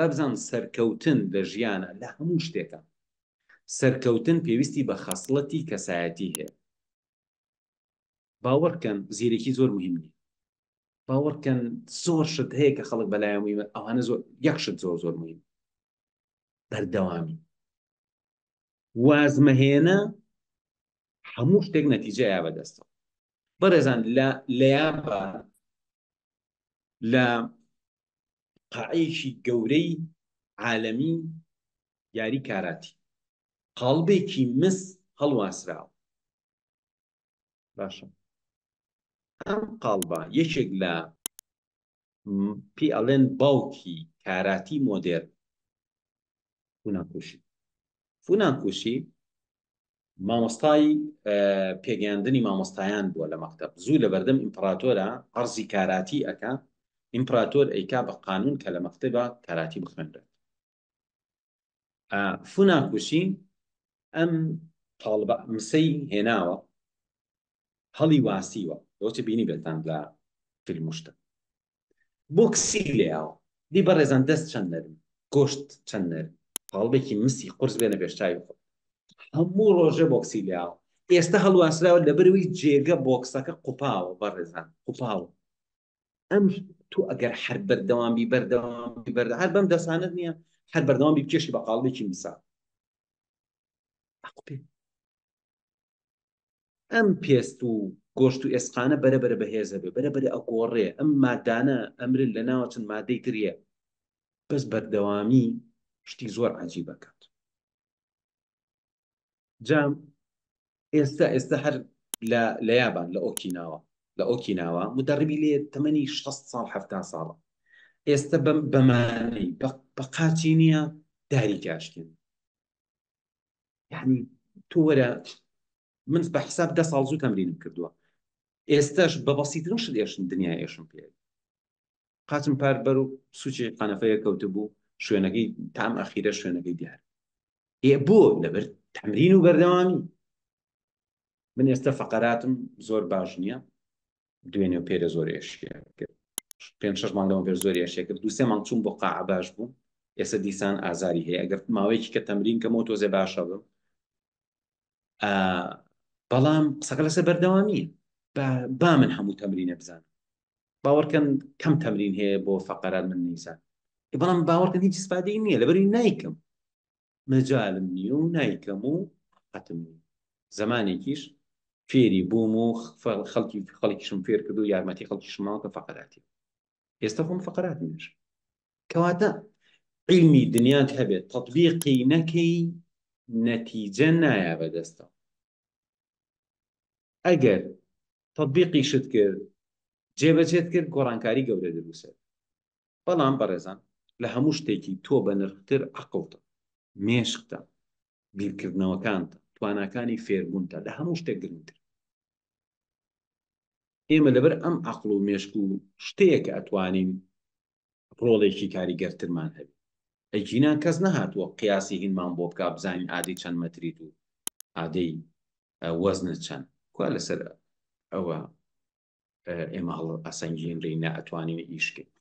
با بزانن سەرکەوتن لە ژیانە لە هەموو شتێکە سەرکەوتن پێویستی بە خەسڵەتی کەسایەتی هەیە. باوەڕکەن زیرەکی زۆر مهم نییە. باوەڕکەن زۆر شت هەیە کە خەڵک بەلایە مهمە ئەوانە زۆر یەک شت زۆر زۆر مهم بەردەوامی وازمەهێنە هەموو شتێک نەتیجەیە بەدەستەوە بەڕێزان لە لە یابان لە قاعەیەکی گەورەی عالەمی یاری کاراتی قاڵبێکی مس هەڵواسراوە باشە ئەم قاڵبە یەکێک لە پێی ئەڵێن باوکی کاراتی مۆدێرن فوناکوشی فوناکوشی مامۆستای پێگەیاندنی مامۆستایان بووە لە مەکتەب زوو لە بەردەم ئیمپراتۆرە عەرزی کاراتی ئەکا ئیمپراتۆر ئەیکا بە قانون کە لە مەکتەبا کاراتی بخوێنرێت فوناکوشی ئەم قاڵبە مسەی هێناوە هەڵی واسیوە لەوەچە بینی بێتان لە فیلم و شتە بۆکسی لێیاوە دی بەڕێزان دەست چەند نەرم گۆشت چەند نەرم قاڵبێکی مسی قورس بێنە پێش چاوی خۆت هەموو ڕۆژێ بۆکسی لێیاوە ئێستا هەڵواسراوە لەبەرەوەی جێگە بۆکسەکە قوپاوە بەڕێزان قوپاوە ئەم تۆ ئەگەر هەر بەردەوام بی بەردەوام بی بەردە هەر بەم دەسانت نییە هەر بەردەوام بی بکێشی بە قاڵبێکی مسا ئەقوپێ ئەم پێست و گۆشت و ئێسقانە بەرە بەرە بەهێزە بێ بەرە بەرە ئەگۆڕێ ئەم مادانە ئەمرن لە ناوە چەند مادەی تریە بەس بەردەوامی شتی زۆر عجیبەکات جا ئێستا ئێستا هەر لە لە یابان لە ئۆکیناوە لە ئۆکیناوە مدەڕبی لێ تەمەنی 60 ساڵ 70 ساڵە ئێستا بەم بەمانەی بە قاچی نییە داری کاشکێن یعنی تۆ وەرە من بە حساب ده ساڵ زوو تەمرینم کردووە ئێستاش بە بەسیترین شت ئێشم دنیا ئێشم پێ قاچم پار بەر و سوچی قەنەفەیە کەوتبوو شوێنەکەی تام ئەخیرە شوێنەکەی دیار ئێ بۆ لەبەر تەمرین و بەردەوامی من ئێستا فەقەراتم زۆر باش نییە دوێنێ و پێرە زۆر ئێشیە کرد پێ شش مانگ لەمە پێش زۆر ئێشێ کرد دوو سێ مانگ چوون بۆ قاعە باش بوو ئێستا دیسان ئازاری هەیە ئەگەر ماوەیەکی کە تەمرین کەمەوە تۆزێ باشە بم بەڵام قسەکە لەسەر بەردەوامیە با من هەموو تەمرینە بزانم باوەڕکەن کەم تەمرین هەیە بۆ فەقەرات من نیزان بەڵام باوەڕکەن هیچ ئیسفادەی نییە لەبەری نایکەم مەجالم نییە و نایکەم و قەتم نییە زمانێکیش فێری بووم و خەڵکی خەڵکیشم فێر کرد و یارمەتی خەڵکیشم ماوە کە فەقەراتی ئێستا خۆم فەقەرات نوێژ کەواتە عیلمی دنیات هەبێت تەطبیقی نەکەی نەتیجە نایە بەدەستەوە ئەگەر تەطبیقیشت کرد جێبەجێت کرد گۆڕانکاری گەورە دروست بەڵام بەڕێزان لە هەموو شتێکی تۆ بەنرختر عەقڵتە، مێشکتە، بیرکردنەوەکانتە، تواناکانی فێربوونتە، لە هەموو شتێک گرنگتر. ئێمە لەبەر ئەم عەقڵ و مێشک و شتەیە کە ئەتوانین ڕۆڵێکی کاریگەرترمان هەبێ. ئەگینا کەس نەهاتووە قیاسی هینمان بۆ بکا بزانین ئادەی چەند مەتریت و ئادەی وەزنت چەند. کوا لەسەر ئەوە ئێمە هەڵ ئەسەنگینرین نە ئەتوانین ئیش کەین.